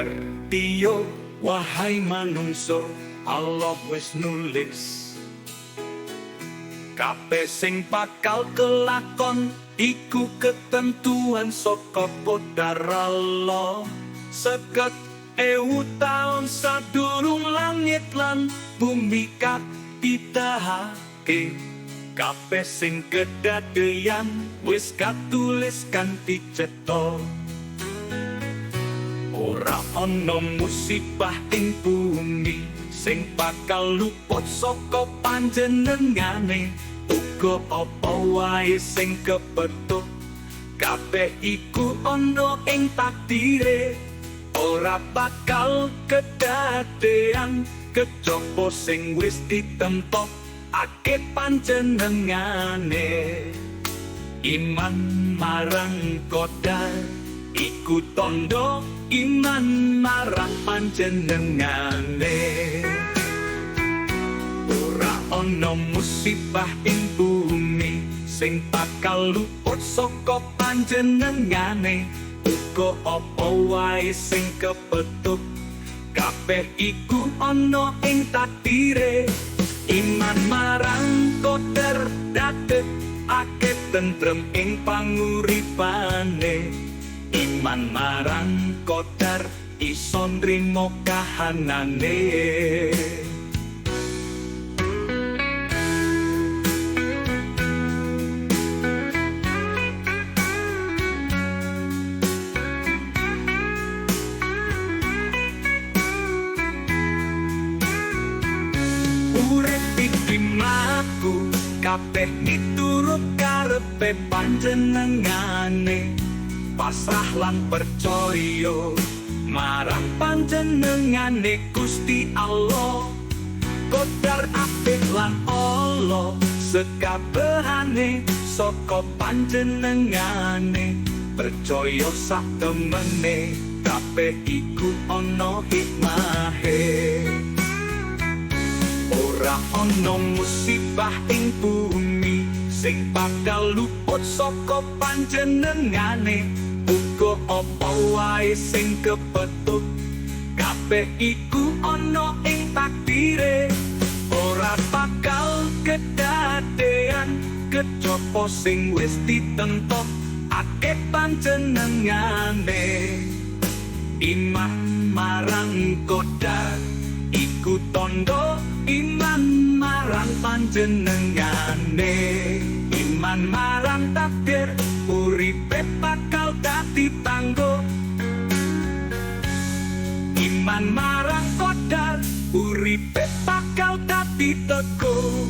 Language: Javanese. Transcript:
Ngertiyo wahai manungsa, Allah wis nulis kabeh sing bakal kelakon iku ketentuan saka qadar Allah. 50.000 taun sadurung langit lan bumi katitahake, kabeh sing kedadeyan wis katulis kanthi cetha. Ora ana musibah ing bumi sing bakal luput saka panjenengane, uga apa wae sing kepethuk kabeh iku ana ing takdire. Ora bakal kedadean kejaba sing wis ditentokake panjenengane. Iman marang qadar iku tandha iman marang panjenengane. Ora ana musibah ing bumi sing bakal luput saka panjenengane, uga apa wae sing kepethuk kabeh iku ana ing takdire. Iman marang qadar dadekake tentrem ing panguripane. Iman marang qadar iso nrimo kahanane. Urip iki mlaku kabeh miturut karepe panjenengane, pasrah lan percaya marang panjenengane Gusti Allah. Qadar apik lan ala sekabehane saka panjenengane, percaya sak temene kabeh iku ana hikmahe. Ora ana musibah ing bumi sing bakal luput saka panjenengane, uga apa wae sing kepethuk kabeh iku ana ing takdire. Ora bakal kedadean kejaba sing wis ditentokake panjenengane. Iman marang qadar iku tandha iman marang panjenengane. Iman marang takdir uripe bakal dadi tanggo. Iman marang qadar uripe bakal dadi teguh.